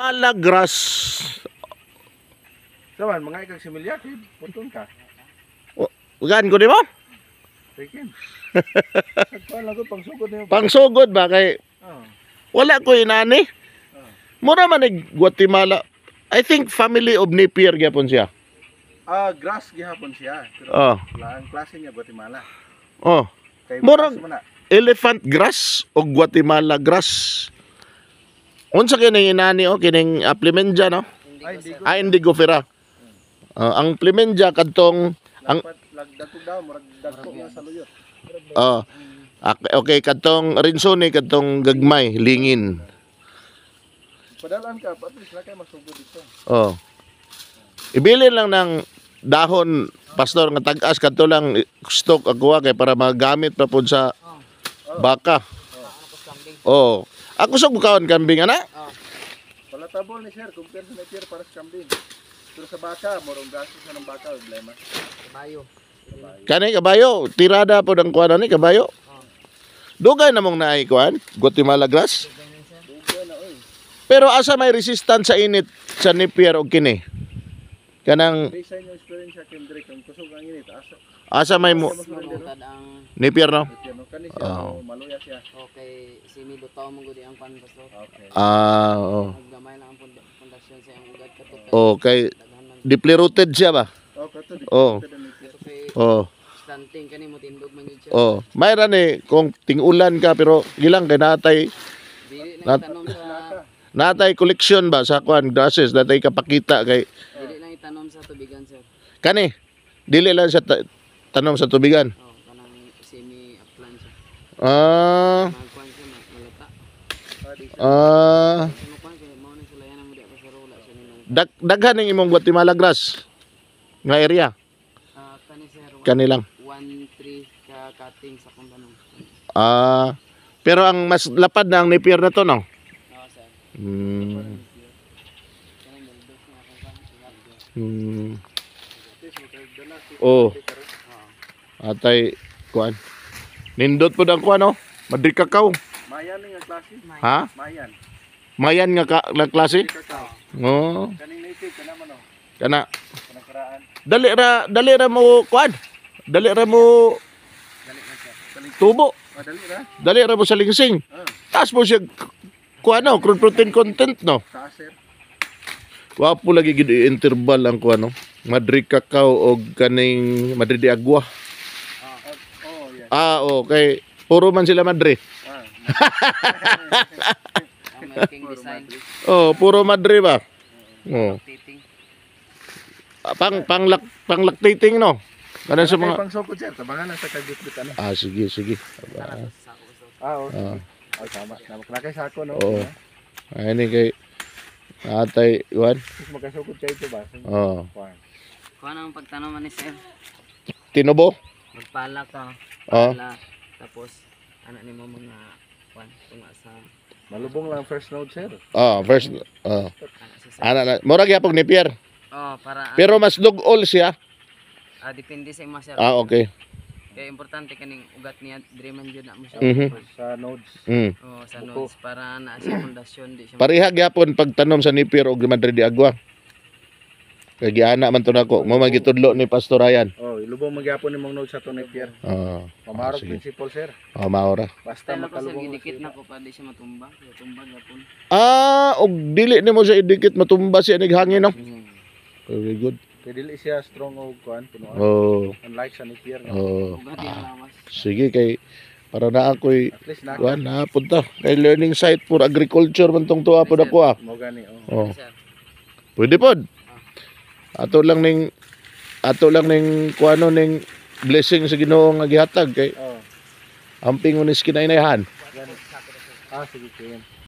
Grass. Saman, mga ikag similya, kay putong ka. Ugan ko di mo? Taken. Sagkuan lang ko, pangsugod niyo. Pangsugod ba kay Oh. wala ko inani. Mura man ni Guatemala. I think family of Napier gyapon siya. Ah, grass gihapon siya. Pero Oh. ang klase niya Guatemala. Oh. Kay Murag- grass man na. Elephant grass o Guatemala grass. Unsa kining inani o kining Plemenja, no? Ay, hindi ko. Ah, indigofera. Ah, ang Plemenja kadtong Dapat lagdagko daw, murag dagko nga sa luyot. oh, okay, kadtong rinsone, kadtong gagmay, lingin. Padalan ka, at least na kay masugod dito. Oh. Ibilin lang ng dahon, pastor, nga tag-as kadto lang stock ako kay para magamit pa pud sa baka. Oh. Ako sa bukaon kambing ana. Palatable ni sir, compare sa napier para sa kambing. Pero sa baka, murong gasto sa ng baka, problema. Kabayo. Kani kabayo, tirada pod ang kuan ani kabayo. Dugay na mong naay kuan, Guatemala grass. Dugay na oy. Pero asa may resistance sa init sa Napier og kini? Kanang Based sa inyong experience sa Kendrick, ang kusog ang init, asa asa may mo Mamutad ang Napier, no? napier no kani siya, Oh. oh, maluya siya. Okay, simi lutaw mo gud ang pan, pastor. Okay. Ah, oo. Naggamay lang ang pundasyon sa iyang ugat kato kay Okay, daghan man deeply rooted siya ba? Oh, kato di. Oh. Kato di napier. kato kay Oh. slanting kani mo tindog man jud siya. Oh, mayra ni kung ting-ulan ka pero gilang kay natay Dili lang itanom sa natay koleksyon ba sa kuan grasses, natay kapakita kay Dili lang itanom sa tubigan, sir. Kani dili lang sa tanom sa tubigan. Oh, kanang semi upland siya. Ah, Magkuan siya malata. Ah, di siya. ah, Sa mo kuan kay mao ni sulayan mo di pa sa wala siya ninong. Daghan ning imong Guatemala grass nga area? Ah, kani sir, Kani lang. 1 3 ka cutting sa akong tanom. Ah, pero ang mas lapad na ang Napier na to, no? Oo, sir. Kanang daldos nga akong kuan. At least makadala si Oh, karon. atay kuan. Nindot po ang kuan, no? Madrid kakao. Mayan ni nga klase. Ha? Mayan. Mayan nga ka, nga klase? Di kakao. Oh, Kaning native kana man oh. kana. Kanang karaan. Dali ra mo kuan. Dali ra mo Dali na siya. Dali. tubo. Ah, dali ra. Dali ra mo sa lingsing. Ah, Taas mo siya kuan, no, crude protein content, no. taas sir. Wa po lagi gid interval ang kuan, no. Madrid cacao og kaning Madrid de Agua. Ah, oh, yes. Ah, okay. Puro man sila Madrid. Ah, Ang milking design, Oh, puro Madrid ba? Oh. titing. Ah, Pang pang pang lactating, no. Kana sa Kay mga pangsukod sir, tabangan na sa kagitbit ano. Ah, sige, sige. Tara sa sako, pastor. Ah, oh. Ah. Oh, tama. Tama. Kana kay sako no. Oo. Ay ni kay atay kuan. Tapos makasukod kayo ito ba? Oh. Kuan. Kuan ang pagtanom man ni sir. Tinubo? Magpala ka. Oh. Pala. Tapos ana nimo mga kuan tunga sa Malubong lang first node sir. Oh, first oh. ana sa Ana na. Mura gyapon ni Pierre. Oh, para Pero mas dugol siya. Ah, depende sa imo, sir. Ah, okay. Kaya importante kaning ugat niya diri man jud na mo siya. Sa nodes. Oh, sa Buko. nodes para na siya pundasyon di siya. Pareha gyapon pagtanom sa Napier og Madrid de Agua. Kay giana man to nako, mo man gitudlo ni Pastor Ryan. Oh, ilubong magyapon nimong node sa to Pierre. Oh, Pamarog sige. principle sir. Oh, maora. Basta Style ako sir, makalubong. gidikit na ko para di siya matumba. Matumba gyapon. Ah, og dili nimo siya idikit, matumba siya nig hangin, no. Very good. Kay dili siya strong og kuan punuan. Oh, Unlike sa Napier nga. oh. Ugat yung lawas. Sige kay para na ako'y At least na kuan na punta kay learning site for agriculture man tong tuwa pod ako ah. mo gani oh. Oh. Sir. Pwede pod. Ato lang ning kuano ning blessing sa Ginoo nga gihatag kay Oh, amping unis kinainayhan. gani. Ah, sige, sige.